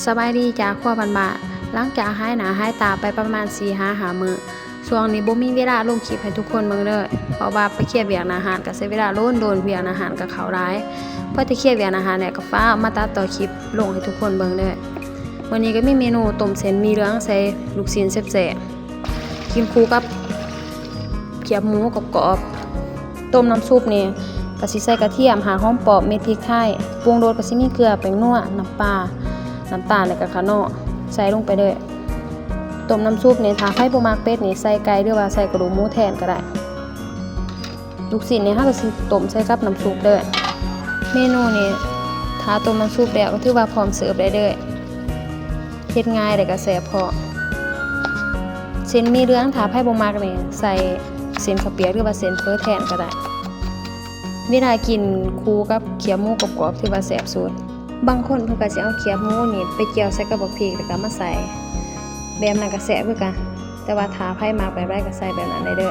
ສະບາຍດີຈາກຄົວບ້ານໆ. ຫຼັງຈາກຫາຍໜ້າຫາຍຕາໄປປະມານສີ່ຫາຫ້າມື້, ຊ່ວງນີ້ບໍ່ມີເວລາລົງຄລິບໃຫ້ທຸກຄົນເບິ່ງເລີຍ ເພາະວ່າໄປເຄຍວຽກໜ້າຮ້ານກໍໃຊ້ເວລາໂດນໆ, ວຽກໜ້າຮ້ານກໍເຂົ້າຫຼາຍ. ພໍແຕ່ເຄຍວຽກໜ້າຮ້ານແລ້ວກໍຟ້າວມາຕັດຕໍ່ຄລິບລົງໃຫ້ທຸກຄົນເບິ່ງເລີຍ. ມື້ນີ້ກໍມີເມນູຕົ້ມເສັ້ນໝີ່ເຫຼືອງໃສ່ລູກຊີ້ນແຊບໆ ກິນຄູ່ກັບຂຽບໝູກອບໆ. ຕົ້ມນ້ຳຊຸບນີ້ກໍຊິໃສ່ກະທຽມ, ຫາກຫອມປ້ອມ, ເມັດພິກໄທ, ປຸງລົດກໍຊິມີເກືອ, ແປ້ງນົວ, ນ້ຳປາ, ນ້ຳຕານ ແລ້ວກໍຂະໜໍ່ ໃສ່ລົງໄປເລີຍ. ຕົ້ມນ້ຳຊຸບນີ້ ຖ້າໃຜບໍ່ມັກເປັດນີ້ ໃສ່ໄກ່ ຫຼືວ່າໃສ່ກະດູກໝູແທນກໍໄດ້. ລູກຊີ້ນນີ້ເຮົາກໍຊິຕົ້ມໃສ່ກັບນ້ຳຊຸບເດີ. ເມນູນີ້ຖ້າຕົ້ມນ້ຳຊຸບແລ້ວກໍຖືວ່າພ້ອມເສີບໄດ້ເດີ. ເຮັດງ່າຍ ແລ້ວກໍແຊບພ້ອມ. ເສັ້ນໝີ່ເຫຼືອງ ຖ້າໃຜບໍ່ມັກນີ້ ໃສ່ເສັ້ນເຂົ້າປຽກ ຫຼືວ່າເສັ້ນເຝີແທນກໍໄດ້. ເວລາກິນຄູ່ກັບຂຽບໝູກອບໆ ຖືວ່າແຊບສຸດ. ບາງຄົນເພິ່ນກໍຊິເອົາຂຽບໝູນີ້ໄປຈ່ຽວໃສ່ກັບບັກພິກ ແລ້ວກໍມາໃສ່ ແບບນັ້ນກໍແຊບຄືກັນ. ແຕ່ວ່າຖ້າໃຜມັກແບບໃດກໍໃສ່ແບບນັ້ນໄດ້ເດີ.